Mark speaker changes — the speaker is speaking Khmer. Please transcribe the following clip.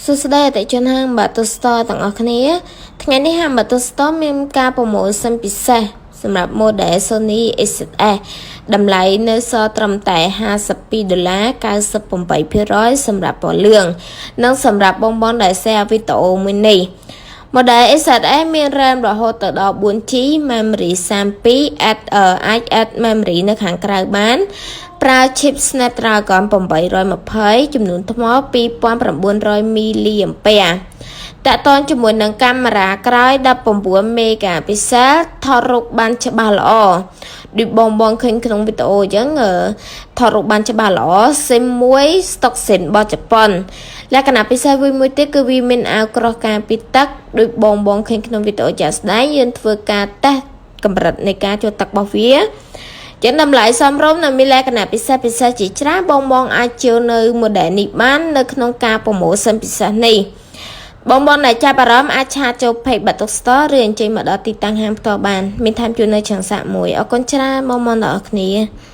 Speaker 1: សួស្តីអតិថិជនហាងបាតុស្តទាំងអស់គ្នាថ្ងៃនេះហាងបាតុស្តមានការ promotion ពិសេសសម្រាប់ model Sony A7S តម្លៃនៅសល់ត្រឹមតែ52ដុល្លារ98%សម្រាប់ពណ៌លឿងនិងសម្រាប់បងៗដែល share វីដេអូមួយនេះ model A7S មាន RAM រហូតទៅដល់ 4G memory 32 add អាច add memory នៅខាងក្រៅបាន ប្រើ chip Snapdragon 820ចំនួនថ្ម2900 mAh តាក់ទងជាមួយនឹងកាមេរ៉ាក្រោយ19 megapixel ថតរូបបានច្បាស់ល្អដូចបងបងឃើញក្នុងវីដេអូអញ្ចឹងថតរូបបានច្បាស់ល្អ SIM មួយ stock SIM របស់ជប៉ុនលក្ខណៈពិសេសវាមួយទៀតគឺវាមានអាវក្រោះការពារទឹកដូចបងបងឃើញក្នុងវីដេអូជាក់ស្ដែងយើងធ្វើការតេស្តកម្រិតនៃការចូលទឹករបស់វាចឹងតម្លៃសមរម្យនិងមានលក្ខណៈពិសេសពិសេសជាច្រើនបងបងអាចជាវនៅ model នេះបាននៅក្នុងការ promotion ពិសេសនេះបងបងដែលចាប់អារម្មណ៍អាច chat ចូល page បាតុក Store ឬអញ្ជើញមកដល់ទីតាំងហាងផ្ទាល់បានមានថែមជូននៅឆាំងសាកមួយអរគុណច្រើនបងបងទាំងអស់គ្នា។